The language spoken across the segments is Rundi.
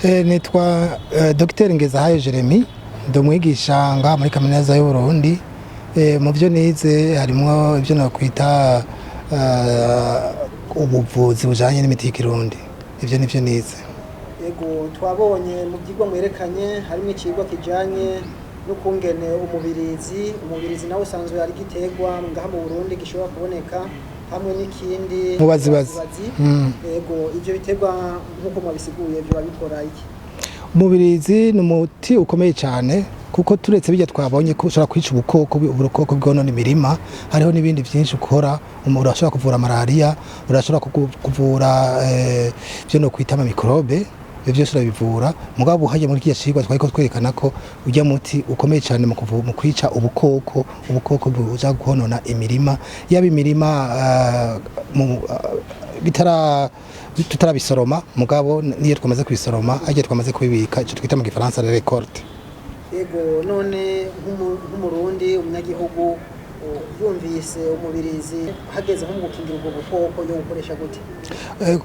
Nitwa Dr Ngezahayo Jeremy, ndi umwigisha ngaha muri Kaminuza y'Uburundi. Mu byo nize harimwo ibyo nokwita ubuvuzi bujanye n'imiti y'ikirundi. Ivyo nivyo nize. Ego, twabonye mu byigwa mwerekanye harimo icigwa kijanye n'ukungene umubirizi nawe usanzwe ari igiterwa ngaha mu Burundi gishobora kuboneka hamwe n'ikindi Mubazibazi. Ego, ivyo biterwa nk'uko mwabisiguye vyoba bikora iki? Umubirizi ni umuti ukomeye cyane, kuko turetse bijya twabonye ko ushobora kwica ubukoko bwonona imirima, hariho n'ibindi byinshi ukora. Urashobora kuvura malaria, urashobora kuvura ibyo no kwita amamikrobe, ibyo byose urabivura. Mugabo hajya muri kiriya cigwa twariko twerekana ko ujya muti ukomeye cyane mu kwica ubukoko buza konona imirima, yaba imirima bitara tutarabisoroma, mugabo niyo twamaze kubisoroma, hagiye twamaze kubibika, icyo twita mu gifaransa récolte. Ego, none nk'umurundi umunyagihugu yumvise umubirizi, hageze nko mu gukingira ubwo bukoko, yo gukoresha gute?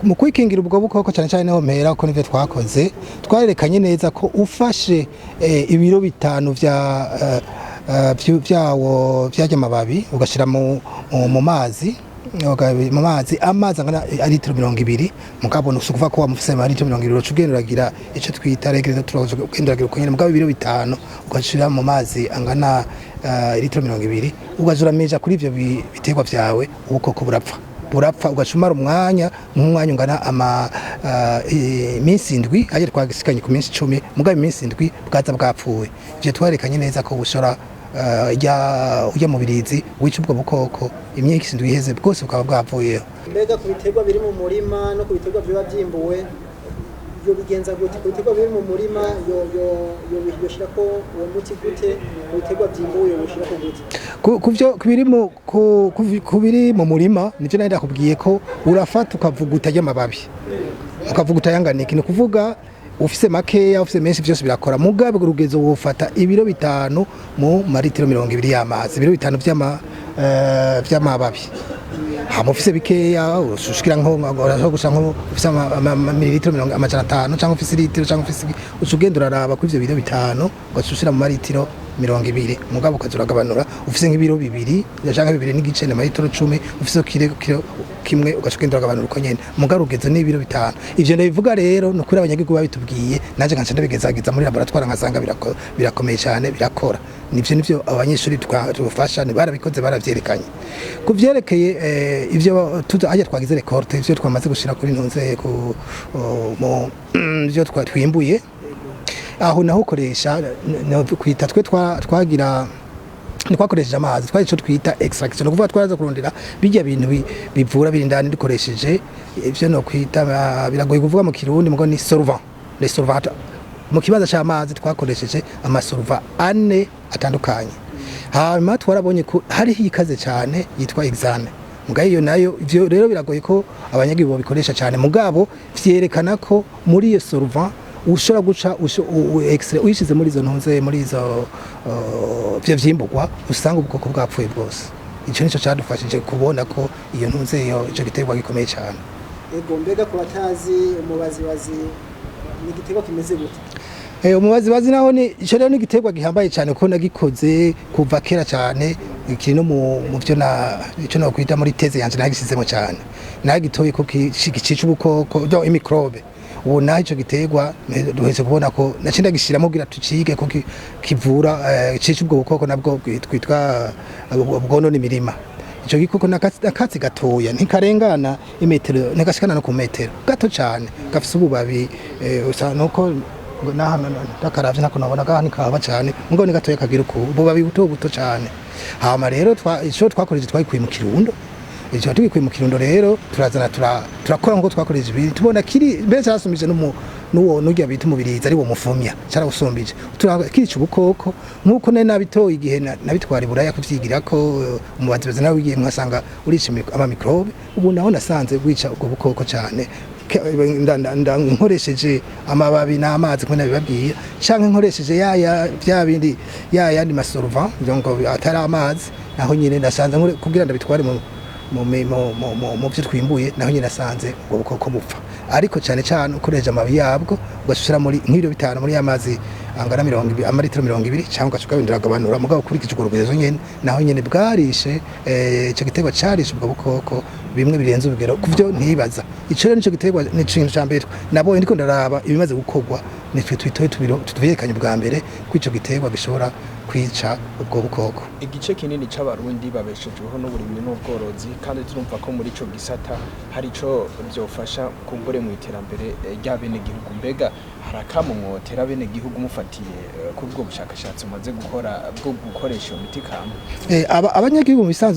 Mu kwikingira ubwo bukoko cyane cyane niho mpera, ko nivyo twakoze. Twarerekanye neza ko ufashe ibiro 5 vya vyawo vyarya amababi, ugashira mu mazi, mu mazi, amazi angana litiro 20. Mugabo ni ukuvuga ko wamufise litiro 20, uca ugenda uragira ico twita règle, ugenda uragira uko nyene. Mugabo ibiro 5 ugashira mu mazi angana litiro 20, ugaza uramija kuri ivyo biterwa vyawe, ubukoko burapfa. Ugaca umara umwanya, nk'umwanya ungana ama iminsi 7, hajya twagisikanye ku minsi 10, mugabo iminsi 7 bwaza bwapfuye. Ivyo twerekanye neza ko bushobora ujya mubirizi wica ubwo bukoko, imyaka 7 iheze bwose bukaba bwavuyeho. Mbega ku biterwa biri mu murima no ku biterwa biba byimbuwe yo bigenza gute? Ku biterwa biri mu murima yo yoshirako uwo muti gute? Ku biterwa byimbuwe yo yoshirako gute? Ku ku biri mu murima, nivyo nari ndakubwiye ko urafata ukavuguta y'amababi, ukavuguta yanganiki, ni ukuvuga ufise makeya, ufise menshi, vyose birakora. Mugabe urugezo wofata ibiro 5 mu maritiro 20 y'amazi, ibiro 5 vy'amababi. Hama ufise bikeya ushikira nko urashobora gusa nko ufise mililitiro 500, cyangwa ufise litiro, cyangwa ufise, uca ugenda uraraba kuri ivyo biro 5, ugaca ushira mu maritiro 20. Mugabo ukaza uragabanura, ufise nk'ibiro 2 canke 2.5 na maritiro 10, ufise kiro kimwe, ugaca ugenda uragabanura uko nyene. Mugabo urugezo ni ibiro 5. Ivyo ndabivuga rero ni ukuri abanyagihugu babitubwiye, nanje nkaca ndabigezageza muri laboratoire, nkasanga birakomeye cyane, birakora. Nivyo abanyeshuri tubafasha ni barabikoze, baravyerekanye. Ku vyerekeye ivyo hajya twagize récolte, ivyo twamaze gushira kuri ntunze ku mu ivyo twimbuye, aho naho ukoresha kwita twe twagira ntitwakoresheje amazi, twari ico twita extraction, ni ukuvuga twaraza kurondera bijya bintu bivura biri indani, dukoresheje ivyo no kwita biragoye kuvuga mu kirundi, mugo ni solvant, les solvants. Mu kibanza c'amazi twakoresheje amasolvant ane atandukanye. Hanyuma twarabonye ko hariho ikaze cyane yitwa hexane. Mugabo iyo nayo, ivyo rero biragoye ko abanyagihugu babikoresha cyane, mugabo vyerekana ko muri iyo solvant ushobora guca extrait uyishize muri izo ntunze, muri izo vyo vyimburwa, usanga ubwoko bwapfuye bwose. Ico nico cadufashije kubona ko iyo ntunze, iyo ico giterwa gikomeye cyane. Ego, mbega ku batazi umubazibazi, ni igiterwa kimeze gute? Umubazibazi naho ni ico rero ni igiterwa gihambaye cyane, kuko nagikoze kuva kera cyane, kiri no mu byo na ico no kwita muri thèse yanje, nagisizemo cyane, nagitoye ko gica ubukoko, do imikrobe. Ubu naho ico giterwa duheze kubona ko naci ndagishiramo kugira tucige ko kivura, cica ubwo bukoko nabwo twitwa bwonona imirima. Ico gikoko nakatsi gatoya, ntikarengana imetero, ntigashikana no ku metero, gato cyane, gafise ububabi usa nuko naha ndakaravye nako nabona gaha nikaba cyane, mugabo ni gatoya, kagira uku ububabi buto buto cyane. Hama rero ico twakoresheje twagikuye mu Kirundo. Ico tugikuye mu Kirundo rero turazana turakora nkuko twakoresheje ibindi, tubona kiri mbere cyarasumije n'uwo n'urya bita umubirizi, ari wo mufumya, carawusumbije. Kirica ubukoko nkuko nari nabitoye igihe nabitwara i Buraya kuvyigira ko umubazibazi nawe wigiye mwasanga urica amamikrobe. Ubu naho nasanze wica ubwo bukoko cyane, nkoresheje amababi n'amazi kumwe nabibabwiye, canke nkoresheje yaya bya bindi, ya yandi masolvant ngo atari amazi, naho nyine nasanze kugira ndabitware mu mu mu mu mu mu byo twimbuye, naho nyine nasanze ubwo bukoko bupfa. Ariko cyane cyane ukoresheje amababi yabwo, ugashira muri nk'ibiro 5 muri y'amazi angana 20, amaritiro 20, cyangwa ugaca ugabindura, mugabo ukurikije urwo rugezo nyene, naho nyene bwarishe ico giterwa carishe ubwo bukoko bimwe birenze urugero kuvyo ntibaza. Ico rero nico giterwa, ni ikintu ca mbere nabonye ndiko ndaraba ibimaze gukorwa, nitwe twitoye tubyerekanye ubwa mbere ko ico giterwa gishobora kwica ubwo bukoko. Igice kinini c'Abarundi babeshejweho n'uburimyi n'ubworozi, kandi turumva ko muri ico gisata hari ico vyofasha kumbure mu iterambere ry'abenegihugu. Mbega hari akamo mwotera abenegihugu mufatiye kuri ubwo bushakashatsi mumaze gukora bwo gukoresha iyo miti kama? Abanyagihugu mu bisanzwe